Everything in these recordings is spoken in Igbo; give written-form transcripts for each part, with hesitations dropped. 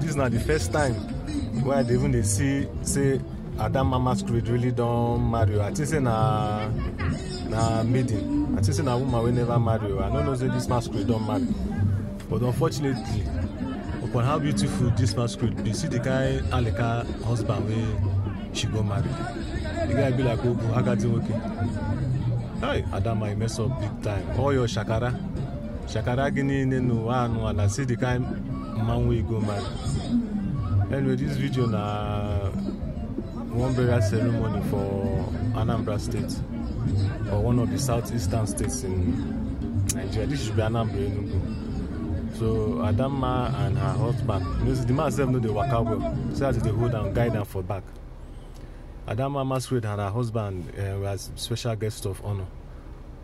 This is not the first time where they even they see say Adamma Masquerade really don't marry. I think say na maiden. I think say na woman will never marry. I don't know say this masquerade don't marry. But unfortunately, upon how beautiful this masquerade be, see the guy Aleka husband where she go marry. The guy be like, oh, I got it okay. Hey, Adamma, you mess up big time. All your shakara. Shakara gini no and I see the kind man we go marry. Anyway, this video na one burial ceremony for Anambra State, or one of the southeastern states in Nigeria. This should be Anambra Enugu. So Adamma and her husband, you know, the man self know they work out well, so as they hold and guide them for back. Adamma Masquerade and her husband were special guests of honor.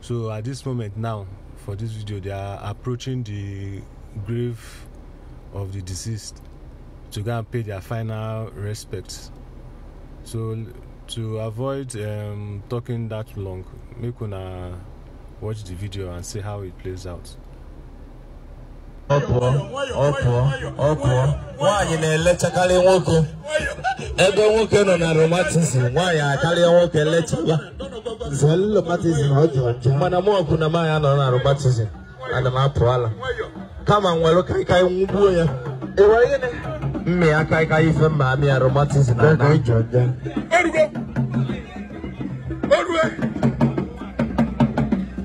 So at this moment now, for this video, they are approaching the grave of the deceased to go and pay their final respects. So to avoid talking that long, make una watch the video and see how it plays out. Nwaanyị na-elechakarị nwoke ebe nwoke nọ na romanticism, nwaanyị akarịa nwoke lechaba mana mụ ọkụ na nwaanyị anọ na romanticism, ana m apụ ala kama nwere kaikai nwugbuo ya mme ya kaikai ife mma amị ya romanticism na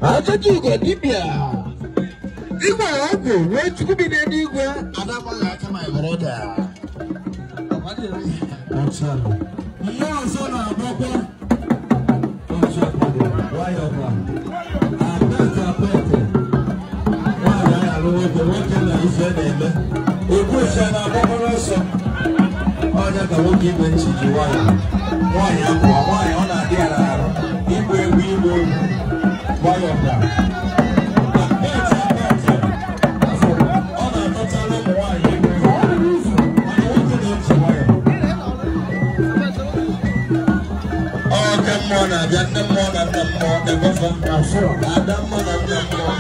Ajọjọ dibịa igwe ọgwụ wee chukwu bi n'eluigwe adamaghị aka my brother. Mmụọ ọzọ na-agbakwa apete nwaanyị anyị alụ nwoke nwoke na ife na-eme ogbuefi a na-agbakwa n'ọsọ ọnya ka nwoke igwe nchi ji nwayọ nwaanyị apụọ nwaanyị ọ na-adị ya n'arụ igwe egwu igwe egwu nwayọ bịa. Mmụọ na-abịa nne mmụọ na nna mmụọ ebefa Adamma na nna mmụọ